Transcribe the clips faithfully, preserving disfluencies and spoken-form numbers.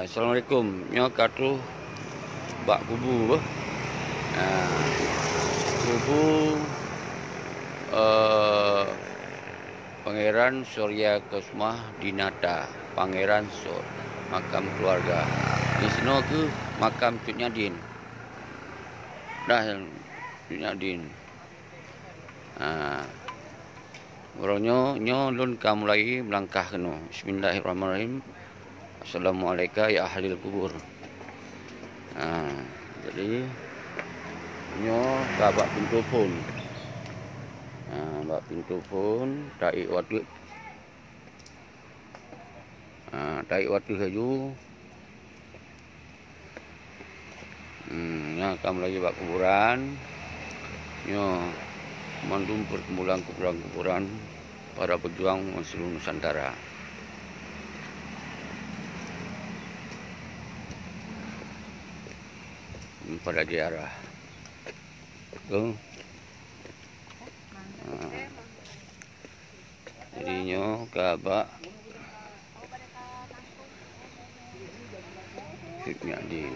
Assalamualaikum. Nyoe ka troh bak kubu beuh. Ha, kubu, eh, Pangeran Surya Kusuma Dinata, Pangeran Sur, makam keluarga. Di sinoe keuh makam Cut Nyak Din. Dah, Cut Nyak Din. Ha. Uroe nyoe, nyoe lôn ka mulai meulangkah keunoe. Bismillahirrahmanirrahim. Assalamualaika ya ahlil kubur. Ha, jadi, nyoe ka bak pintoe phon. Ha, bak pintoe phon, taék u ateueh. Ha, taék u ateueh laju. Hmm, nyan ka meulaju bak kuburan. Nyoe mandum perkumpulan kuburan-kuburan para pejuang seluruh Nusantara. Hmm, pada ziarah. Tu. Ha. Jadi nyoe ka bak Cut Nyak Din.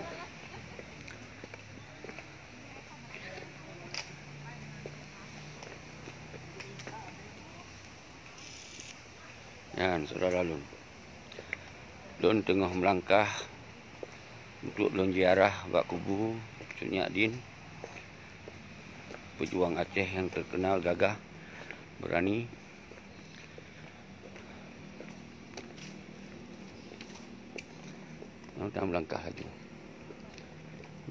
Nyan, syedara lôn. Lôn teungoh meulangkah untuk lôn ziarah bak kubu Cut Nyak Din, pejuang Aceh nyang terkenal gagah, berani. Nyoe tam langkah laju.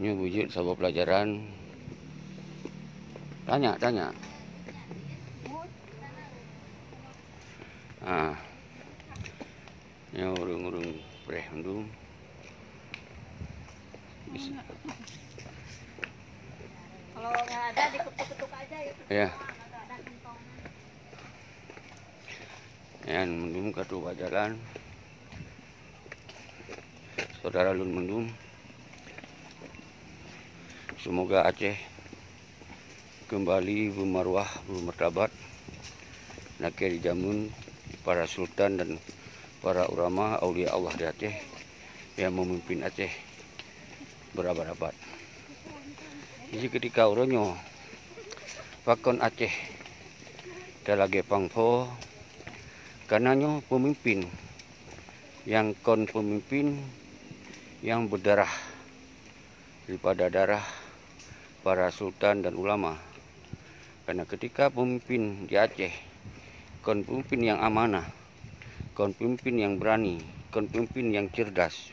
Nyoe beujeuet saboh pelajaran. Tanya, tanya. Ah. Nyoe ureueng-ureueng preh mandum. Kalau nggak ada, diketuk-ketuk aja itu. Ya. Kalau nggak ada kantongnya. Nyan mandum ka troh bak jalan. Syedara lôn mandum. Semoga Aceh kembali bermaruah, bermartabat, lakée dijameun para sultan dan para ulama aulia Allah di Aceh yang memimpin Aceh berabad-abad. Jadi ketika uroe nyoe, pakon Aceh talagée pangpho, karena nyoe pemimpin nyang kon pemimpin nyang berdarah daripada darah para sultan dan ulama. Karena ketika pemimpin di Aceh kon pemimpin nyang amanah, kon pemimpin nyang berani, kon pemimpin nyang cerdas,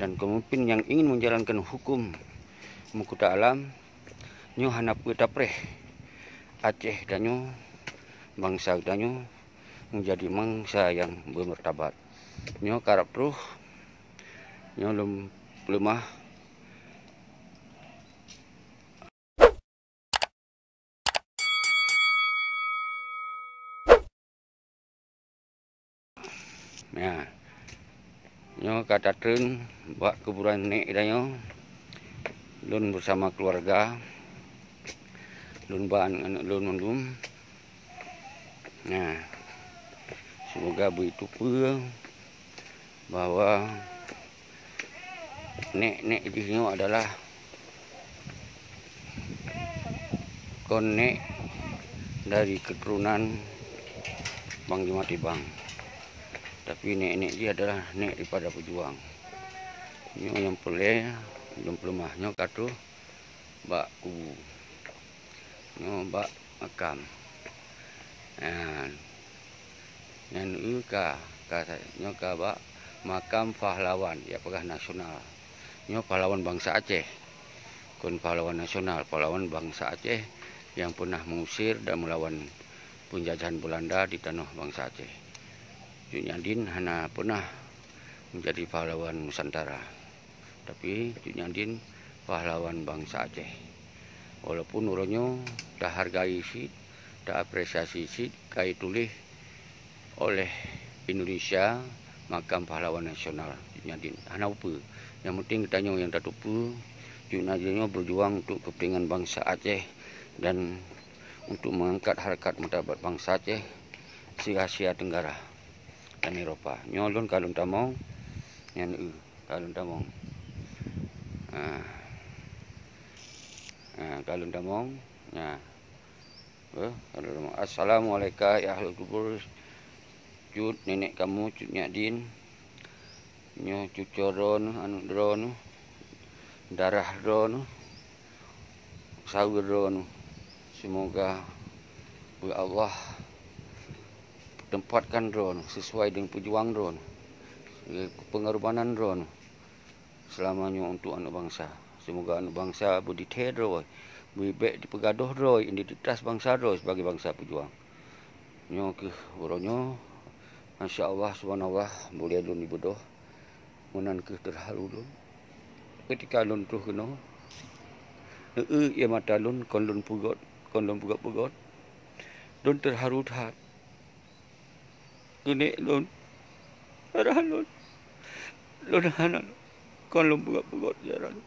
dan kon pemimpin nyang ingin menjalankan hukum meukuta alam, nyoe hana peue tapreh Aceh tanyoe, bansa tanyoe menjadi bansa nyang bermartabat. Nyoe karab troh, nyoe lom peuleumah. Nah, nyoe ka tatreun bak kuburan nek tanyoe. Lôn bersama keluarga, lôn ba aneuk-aneuk lôn mandum. Nah, semoga beuteupeue bahwa nek-nek jih nyoe adalah kon nek dari keturunan Bang Jumat Ibang. Tapi nek-nek jih adalah nek daripada pejuang. Nyoe nyang peureulée, nyang peuleumah nyoe ka troh bak kubu. Nyoe bak makam. Nyan. Nyan eu ka, ka, nyoe ka bak makam pahlawan, ya peugah nasional. Nyoe pahlawan bansa Aceh. Kon pahlawan nasional, pahlawan bansa Aceh yang pernah mengusir dan melawan penjajahan Belanda di tanoh bansa Aceh. Cut Nyak Din hana pernah menjadi pahlawan Nusantara. Tapi Cut Nyak Din pahlawan bansa Aceh. Walaupun uroe nyoe tahargai cit, taapresiasi cit, ka ituléh oleh Indonesia makam pahlawan nasional Cut Nyak Din. Hana peue. Nyang penting geutanyoe nyang tateupeue, Cut Nyak Din nyoe berjuang untuk kepentingan bansa Aceh dan untuk mengangkat harkat martabat bansa Aceh se-Asia Tenggara dan Eropa. Nyoe lôn ka lôn tamong, nyan eu. Ka lôn tamong. Ha. Ha, ka lôn tamong. Ha. Eh, ka lôn tamong. Assalamualaikum ya ahlul kubur. Cut nenek kamoe, Cut Nyak Din. Nyoe cucoe droeneuh, aneuk droeneuh, darah droeneuh, saweue droeneuh. Seumoga beu Allah tempatkan droeneuh sesuai deungon peujuang droeneuh, peungorbanan droeneuh seulama nyoe untuk aneuk bansa. Seumoga aneuk bansa beuditée droe, beubek dipeugadôh droe identitas bansa droe sebagai bansa peujuang. Nyoe kheueh uroe nyoe, masya Allah, subhanallah, bulée lôn ibeudôh. Meunan kheueh teuharu lôn. Keutika lôn troh keunoe, neueu ie mata lôn, kon lôn peugot, kon lôn peugot-peugot. Lôn teuharu that. Keuneuk lôn, darah lôn, lôn hana, kon lôn peugot-peugot darah lôn.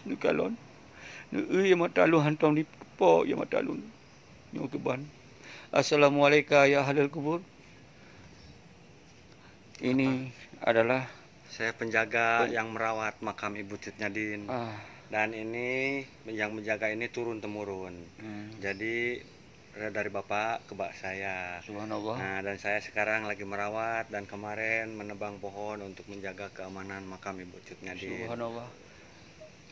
Neukalon, neueu ie mata lôn hantom dipo ie mata lôn. Nyoe keuban. Assalamualaikum ya ahlul kubur. Ini adalah saya penjaga yang merawat makam Ibu Cut Nyadin. Ah. Dan ini yang menjaga ini turun temurun. Hmm. Jadi, eh, dari bapak ke bak saya. Subhanallah. Nah, dan saya sekarang lagi merawat dan kemarin menebang pohon untuk menjaga keamanan makam Ibu Cut Nyadin. Subhanallah.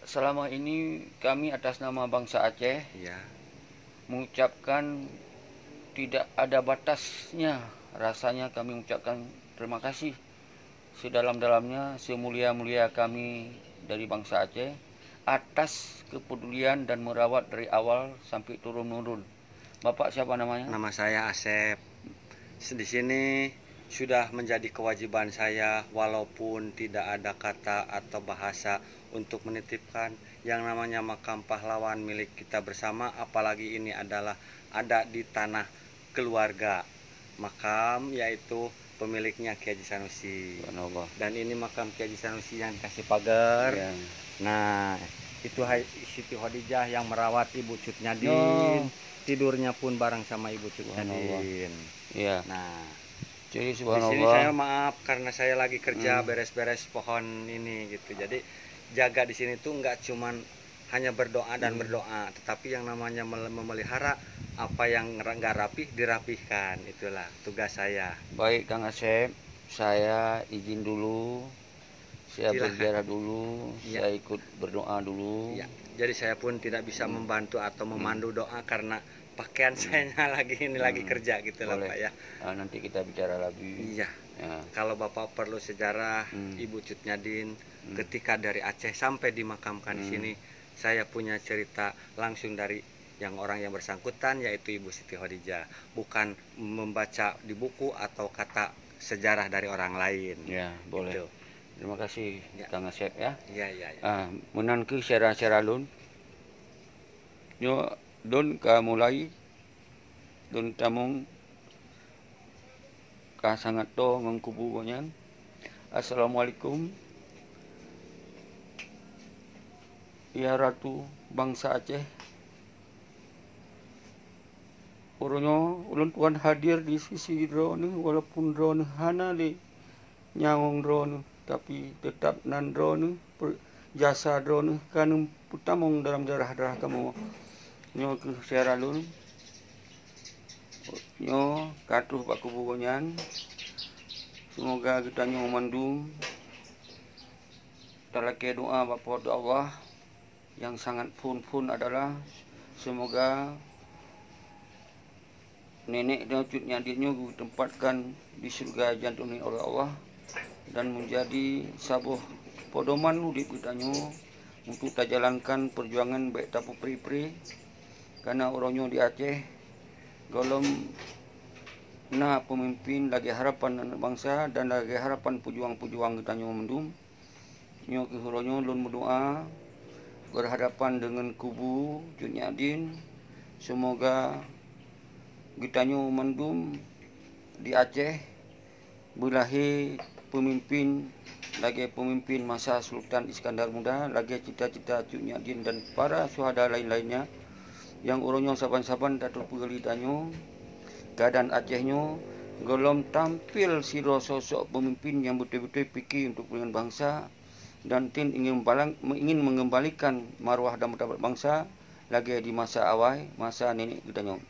Selama ini kami atas nama bangsa Aceh, ya, mengucapkan tidak ada batasnya rasanya kami mengucapkan terima kasih sedalam-dalamnya, semulia-mulia kami dari bangsa Aceh atas kepedulian dan merawat dari awal sampai turun-menurun. Bapak siapa namanya? Nama saya Asep. Di sini sudah menjadi kewajiban saya, walaupun tidak ada kata atau bahasa untuk menitipkan yang namanya makam pahlawan milik kita bersama, apalagi ini adalah ada di tanah keluarga. Makam yaitu pemiliknya Kiai Haji Sanusi. Subhanallah. Dan ini makam Kiai Haji Sanusi yang dikasih pagar. Ya. Nah, itu Hai-, Siti Khadijah yang merawat Ibu Cut Nyadin. No. Tidurnya pun bareng sama Ibu Cut Nyadin. Subhanallah. Iya. Nah, jadi, di sini subhanallah, saya maaf karena saya lagi kerja, hmm, beres-beres pohon ini gitu. Jadi, jaga di sini tuh nggak cuman hanya berdoa dan, hmm, berdoa, tetapi yang namanya mel-, memelihara apa yang ra-, nggak rapih, dirapihkan. Itulah tugas saya. Baik, Kang Asep, saya izin dulu. Saya, silakan, berziarah dulu, iya, saya ikut berdoa dulu. Iya. Jadi saya pun tidak bisa, hmm, membantu atau, hmm, memandu doa karena pakaian, hmm, saya lagi ini lagi, hmm, kerja gitu lah, boleh, Pak, ya. Ah, nanti kita bicara lagi. Iya. Ya. Kalau Bapak perlu sejarah, hmm, Ibu Cut Nyadin, hmm, ketika dari Aceh sampai dimakamkan di, hmm, sini, saya punya cerita langsung dari yang orang yang bersangkutan, yaitu Ibu Siti Khadijah. Bukan membaca di buku atau kata sejarah dari orang lain. Ya, boleh. Gitu. Terima kasih, ya, Kang Asep, ya. Ya, ya, ya. Ah, meunan kheueh syedara-syedara lôn. Nyoe lôn ka mulai, lôn tamong ka sangat toe ngon kubu gobnyan. Assalamualaikum, ya Ratu bangsa Aceh. Uroe nyoe ulôn tuan hadir di sisi droeneuh, walaupun droeneuh hana lé nyawöng droeneuh, tapi teutab nan droeneuh, per-, jasa droeneuh ka neupeutamong dalam darah-darah kamoe. Nyoe kheueh syedara lôn. Nyoe ka troh bak kubu gobnyan. Seumoga geutanyoe mandum talakée doa bak Po teu Allah. Nyang sangat phon-phon adalah seumoga nenek dan cut nyan nyoe geutempatkan di syeuruga jantunéh oleh Allah dan meunjadi saboh pedoman udeb geutanyoe untuk tajalankan peujuangan bék tapeupri-pri. Kareuna uroe nyoe di Aceh gohlom na peumimpin lagée harapan aneuëk bansa dan lagée harapan peujuang-peujuang geutanyoe mandum. Nyoe kheueh uroe nyoe lôn meudoá beurhadapan deungon kubu Cut Nyak Dien, seumoga geutanyoe mandum di Aceh beulahé peumimpén lagée peumimpén masa Sultan Iskandar Muda, lagée cita-cita Cut Nyak Dien dan para syuhada laén-laénnya. Nyang uroe nyoe saban-saban tateupeue lé tanyoe, keuadaan Aceh nyoe gohlom tampil sidroe sosok peumimpén nyang beutôi-beutôi pike untuk keupentingan bansa, dan tin ingin mengembalikan marwah dan martabat bangsa lagée di masa awai, masa nenek geutanyoe.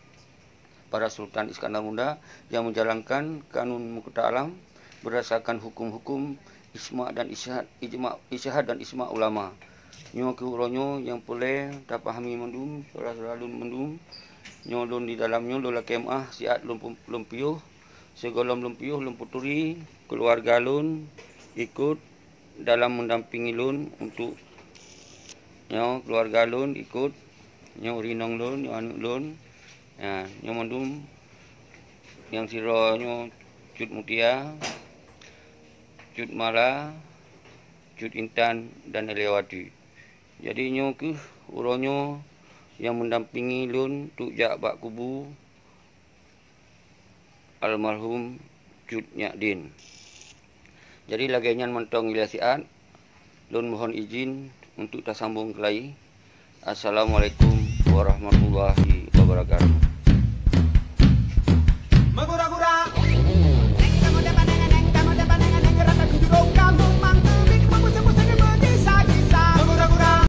Para Sultan Iskandar Muda yang menjalankan kanun Mahkota Alam berdasarkan hukum-hukum ijma dan ijtihad, ijma, ijtihad dan ijma ulama. Nyoe keuh uroe nyoe nyang peureulée tapahami mandum syedara-syedara lôn mandum. Nyoe lôn di dalam nyoe lôn lakée meu'ah siat lôn pu-, lôn piôh, sigohlom lôn piôh lôn peuturi keuluwarga lôn ikot dalam mendampingi lôn untuk nyoe keuluwarga lôn ikot, nyoe rinong lôn, nyoe aneuëk lôn. Ha, nyoe mandum nyang sidroe nyoe Cut Mutia, Cut Mala, Cut Intan dan Eliawati. Jadi nyoe keuh uroe nyoe nyang mendampingi lôn trok jak bak kubu almarhum Cut Nyak Din. Jadi lagée nyan mantong ilée siat, lôn mohon izin untuk tasambong keulai. Assalamualaikum warahmatullahi wabarakatuh.